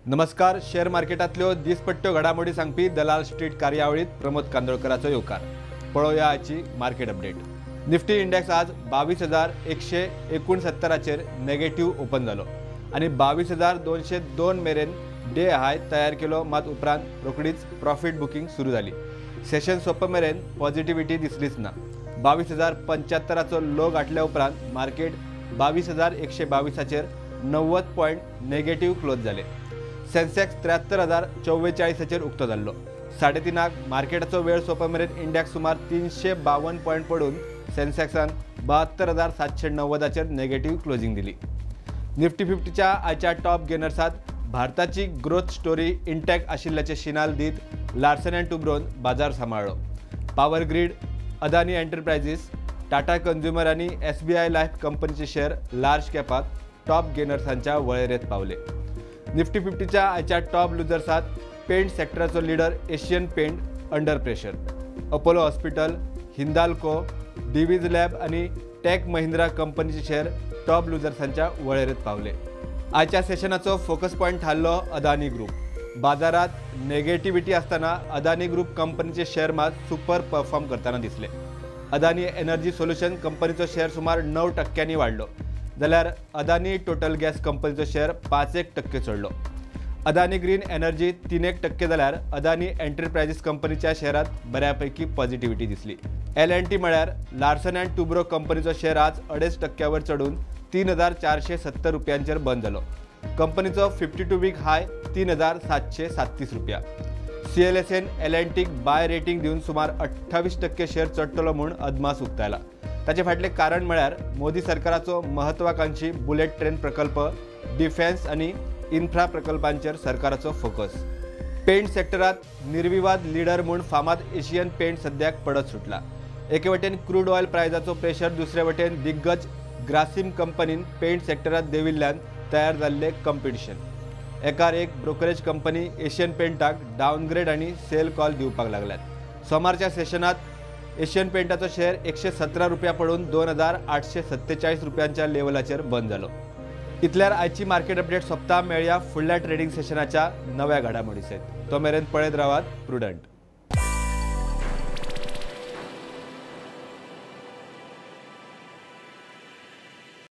नमस्कार. शेअर मार्केटांतल्यो दिसपट्ट्यो घडामोडी सांगपी दलाल स्ट्रीट कार्यावळीत प्रमोद कांदोळकराचो येवकार. पळोवया आजची मार्केट अपडेट. निफ्टी इंडेक्स आज 22,169 नेगेटिव्ह ओपन जालो आनी 22,202 मेरेन डे हाय तयार केलो. मात उपरांत रोखडीच प्रॉफिट बुकिंग सुरू जाली. सेशन सोंप मेरेन पॉझिटिव्हिटी दिसलीच ना. 22,075 लो गाठल्या उपरांत मार्केट 22,122 90 पॉयंट नेगेटिव्ह क्लोज जाले. सेन्सेक्स 73,044 उक्तो जाल्लो. 3:30 मार्केटाचो वेळ सोंप मेरेन इंडेक्स सुमार 352 पॉयंट पडून सेन्सेक्सान 72,790 नेगेटिव्ह क्लोजिंग दिली. निफ्टी 50च्या आयच्या टॉप गेनर्सात भारताची ग्रोथ स्टोरी इंटॅक्ट आशिल्ल्याचे शिनाल दीत लार्सन अँड टुब्रोन बाजार सांबाळ्ळो. Power Grid, Adani Enterprises, Tata Consumer आनी SBI life कंपनीचे शेअर लार्ज कॅपात टॉप गेनर्सांच्या वळेरेंत पावले. निफ्टी 50च्या आयच्या टॉप लुजर्सात पेंट सेक्टराचो leader Asian Paint under pressure, Apollo Hospital, Hindalco, Divi's Lab आनी टेक महिंद्रा कंपनीचे शेअर टॉप लुजर्सांच्या वळेरेंत पावले. आयच्या सेशनाचो फोकस पॉयंट थारलो अदानी ग्रुप. बाजारात नेगेटिव्हिटी असताना अदानी ग्रुप कंपनीचे शेअर मात सुपर परफॉर्म करताना दिसले. अदानी एनर्जी सोल्युशन कंपनीचो शेअर सुमार 9% वाडलो, जाल्यार अदानी टोटल गॅस कंपनीचो शेअर 5.1% चडलो. अदानी ग्रीन एनर्जी 3.1% जाल्यार अदानी एंटरप्रायझीस कंपनीच्या शेअरात बऱ्यापैकी पॉझिटिव्हिटी दिसली. L&T म्हळ्यार लार्सन अँड टुब्रो कंपनीचो शेअर आज 2.5% चडून 3,470 रुपयांचेर बंद जालो. कंपनीचो 52 वीक हाय 3,737 रुपया. CLSN L&Tक बाय रेटिंग दिवन सुमार 28% शेअर चडटलो म्हूण अदमास उक्तायला. ताचे फाटलें कारण म्हळ्यार मोदी सरकाराचो महत्वाकांक्षी बुलेट ट्रेन प्रकल्प, डिफेन्स आनी इन्फ्रा प्रकल्पांचेर सरकाराचो फोकस. पेंट सेक्टरात निर्विवाद लिडर म्हूण फामाद एशियन पेंट सद्याक पडत सुटला. एके वटेन क्रूड ऑयल प्रायजाचो प्रेशर, दुसरे वटेन दिग्गज ग्रासिम कंपनीन पेंट सेक्टरात देंविल्ल्यान तयार जाल्ले कॉम्पिटिशन. एकार एक ब्रोकरेज कंपनी एशियन पेंटाक डावनग्रेड आनी सेल कॉल दिवपाक लागल्यात. सोमारच्या सेशनात एशियन पेंटाचो शेअर 117 रुपया पडून 2,847 रुपयांच्या लेवलाचेर बंद जालो. इतल्यार आयची मार्केट अपडेट सोंपता. मेळया फुडल्या ट्रेडिंग सेशनाच्या नव्या घडामोडी सयत. तो मेरेन पळयत रावात प्रुडंट.